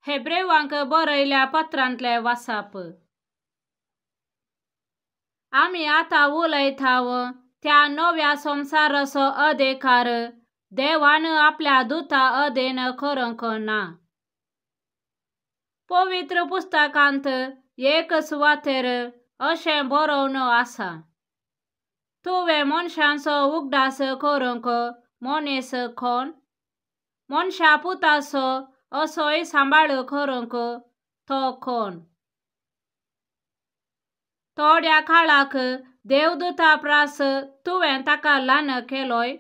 हेब्रेवांक बरयल्या पत्रांतले वासाप. आमी आतां उलयताव त्या नव्या संवसाराचो अधिकार देवान आपल्या दुता अधीन करूंक ना. पवित्र पुस्तकांत एक सुवातेर अशें बरोवन आसा, तुवें मनशांचो उगडास करूंक मनीस कोण, मनशा पुताचो असोय सांबाळ करूंक तो कोण. थोड्या काळाक देवदूता प्रास तुवें ताका ल्हान केलोय,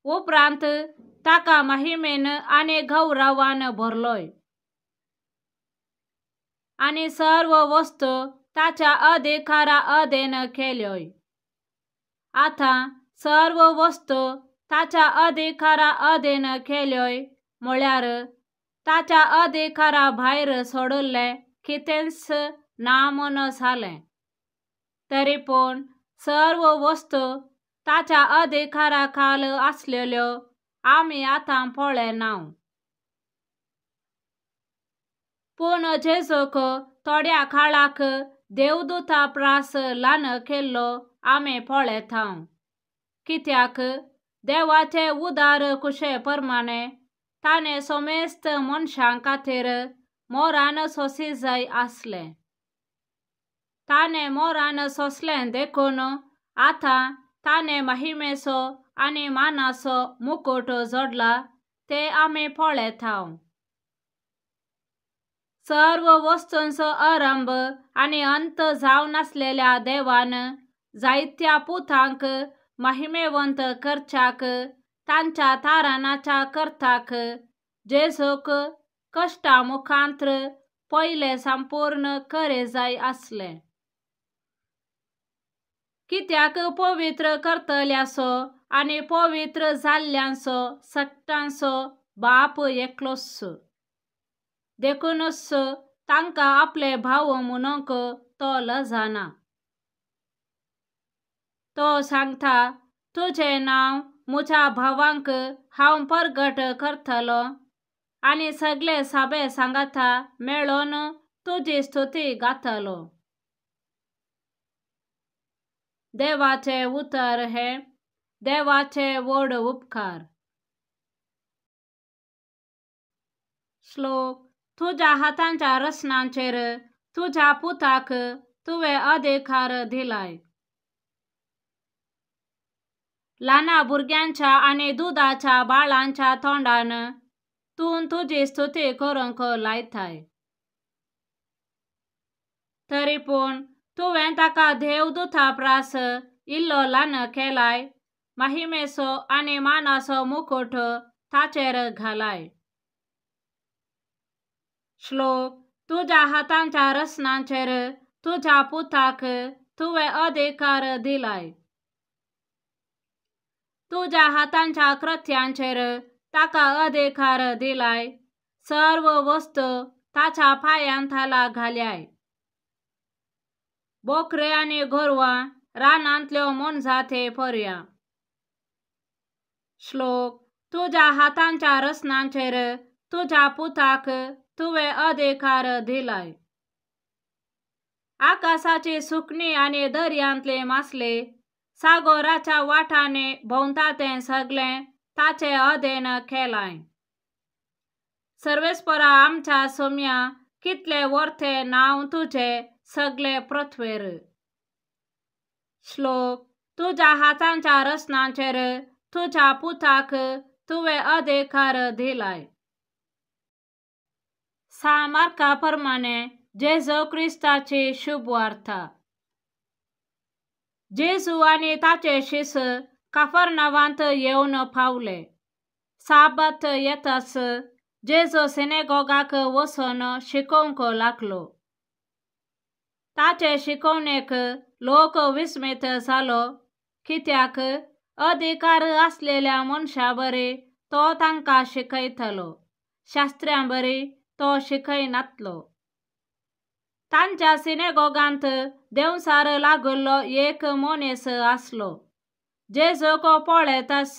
उपरांत ताका महिमेन आनी गौरवान भरलोय आनी सर्व वस्तू ताच्या अधिकारा अधीन केल्योय. आतां सर्व वस्तू ताच्या अधिकारा अधीन केल्योय म्हळ्यार ताच्या अधिकारा भायर सोडिल्लें कितेंच ना म्हूण जालें. तरी पूण सर्व वस्तू ताच्या अधिकारा खाल आसलेल्यो आमी आतां पळयना. पूण जेजूक थोड्या काळाक देवदूता प्रास ल्हान केल्लो आमी पळयता, कित्याक देवाचे उदार कुशे प्रमाणे ताणें समेस्त मनशां खातीर मोरान सोंसी जाय आसलें. ताणें मोरान सोंसलें देखून आतां ताणें महिमेचो आनी मानाचो मुकुट जोडला ते आमी पळयता. सर्व वस्तूंचो आरंभ आनी अंत जावन आसलेल्या देवान जायत्या पुतांक महिमेवंत करच्याक तांच्या तारणाच्या करताक जेजूक कश्टा मुखांत्र पयले संपूर्ण करे जाय आसलें. कित्याक पवित्र करतल्याचो आनी पवित्र जाल्ल्यांचो सगळ्यांचो बाप एकलोच, देखूनच तांकां आपले भाव म्हणूंक तो लजना. तो सांगता, तुजें नांव म्हज्या भावांक हांव परगट करतलो आनी सगळे साबे सांगाता मेळोन तुजी स्तुती गातलो. देवाचें उतर हें देवाचे व्हड उपकार. श्लोक. तुज्या हातांच्या रचनांचेर तुज्या पुताक तुवें अधिकार दिलाय. ल्हाना भुरग्यांच्या आनी दुदाच्या बाळांच्या तोंडान तूं तुजी स्तुती करूंक लायताय. तरी पूण तुवें ताका देवदूता प्रास इल्लो ल्हान केलाय, महिमेचो आनी मानाचो मुकुट ताचेर घालाय. श्लोक. तुज्या हातांच्या रचनांचेर तुज्या पुताक तुवें अधिकार दिलाय. तुज्या हातांच्या कृत्यांचेर ताका अधिकार दिलाय, सर्व वस्तू ताच्या पांयां थाला घाल्याय. बोकरे आनी गोरवां रानांतल्यो मोनजाती पर्या. श्लोक. तुज्या हातांच्या रचनांचेर तुज्या पुताक तुवें अधिकार दिलाय. आकाशाची सुकणीं आनी दर्यांतले मासले सागोराच्या वाटांनी भोंवता तें सगळें ताचे अधीन केलाय. सर्वेस्परा आमच्या सोम्या कितले वर्थे नांव तुजें सगळे पृथ्वेर. श्लोक. तुज्या हातांच्या रचनांचेर तुज्या पुताक तुवें अधिकार दिलाय. सा मार्का प्रमाणे जेजू क्रिस्ताची शुभवार्ता. जेजू आनी ताचे शिस काफरनावांत येवन पावले. साबत येताच जेजू सिनेगॉगाक वचून शिकोवंक लागलो. ताचे शिकोवणेक लोक विस्मीत जालो, कित्याक अधिकार आसलेल्या मनशा बरी तो तांकां शिकयतलो, शास्त्र्यां बरी तो शिकयनातलो. तांच्या सिनेगॉगांत देंवचार लागिल्लो एक मनीस आसलो. जेजूक पळयताच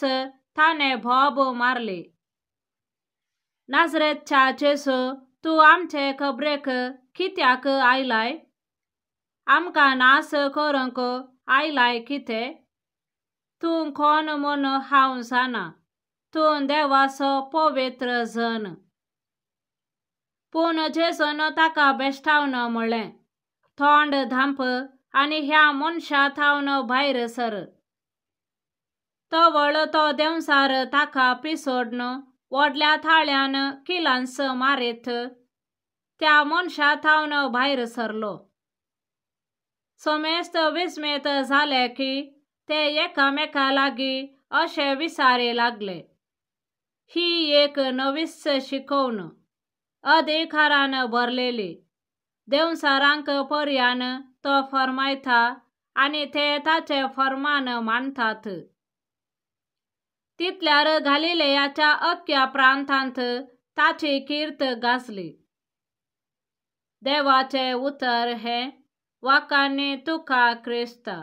ताणें बोब मारली, नाजरेतच्या जेजू, तूं आमचे खबरेक कित्याक आयलाय? आमकां नास करूंक आयलाय कितें? तूं कोण म्हूण हांव जाणा, तूं देवाचो पवित्र जन. पूण जेजून ताका बेश्टावन म्हळें, तोंड धांप आनी ह्या मनशा थावन भायर सर. तवळ तो देंवचार ताका पिसोडून व्हडल्या थाळ्यान किलांस मारीत त्या मनशा थावन भायर सरलो. समेस्त विस्मेत जाले की ते एकामेका लागीं अशें विचारे लागले, ही एक नवीच शिकवण अधिकारान भरलेली. देंवचारांक पर्यान तो फर्मायता आनी ते ताचे फर्मान मानतात. तितल्यार गालिलेयाच्या अख्ख्या प्रांतांत ताची कीर्त गाजली. देवाचें उतर हें. वाखाणनी तुका क्रिस्ता.